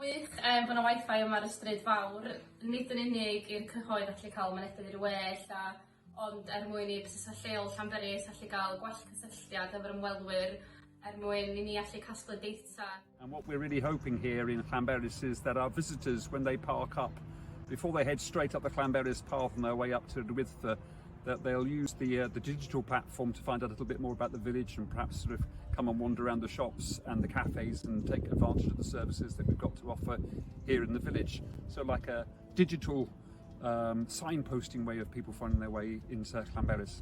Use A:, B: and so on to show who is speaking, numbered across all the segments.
A: wych yym bo' 'na Wi-Fi yma ar y stryd fawr, nid yn unig i'r cyhoedd allu ca'l mynediad i'r we ella ond er mwyn i busnesa lleol Llanberis allu ga'l gwell cysylltiad efo'r ymwelwyr er mwyn i ni allu casglu data.
B: And what we're really hoping here in Llanberis is that our visitors, when they park up, before they head straight up the Llanberis path on their way up to the Wyddfa, that they'll use the uh, the digital platform to find out a little bit more about the village and perhaps sort of come and wander around the shops and the cafes and take advantage of the services that we've got to offer here in the village. So like a digital um, signposting way of people finding their way into Llanberis.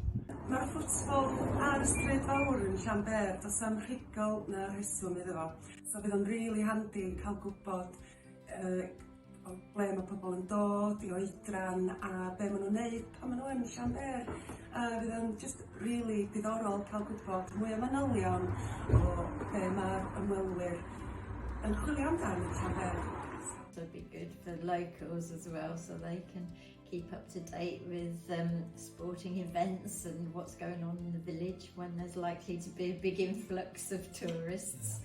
C: Mae'r footfall ar y stryd fawr yn Llanber, does 'am rhigol na rheswm iddo fo. So fydd o'n rili handi cael gwybod uh, o ble mae pobl yn dod, i oedran a be maen nhw'n neud pan maen nhw yn Llanber. A fydd o'n just rili diddorol cael gwybod mwy o manylion o be mae'r ymwelwyr yn chwilio amdan yn Llanber.
D: So it'd be good for locals as well so they can keep up to date with um, sporting events and what's going on in the village when there's likely to be a big influx of tourists.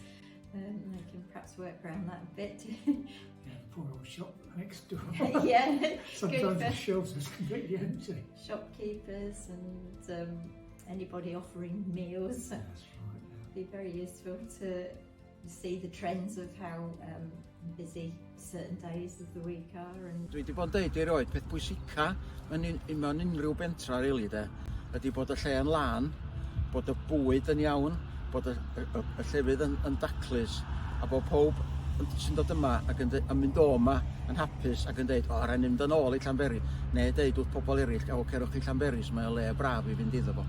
D: Yeah. Um, they can perhaps work around that a bit.
E: yeah, poor old shop next door.
D: yeah.
E: Sometimes the shelves are completely empty.
D: Shopkeepers and um, anybody offering meals.
E: That's right. Yeah.
D: Be very useful to see the trends of how um, busy certain days of the week are. And...
F: Dwi wedi bod yn deud erioed, peth pwysica mewn, un, mewn unrhyw bentra rili de, ydy bod y lle yn lân, bod y bwyd yn iawn, bod y, y, y, y llefydd yn, yn daclus, a bod pob sy'n dod yma ac yn, yn mynd o yma yn hapus ac yn deud, o, rhaid ni mynd yn ôl i Llanberis, neu deud wrth pobl eraill, o, cerwch i Llanberis, mae o le braf i fynd iddo fo.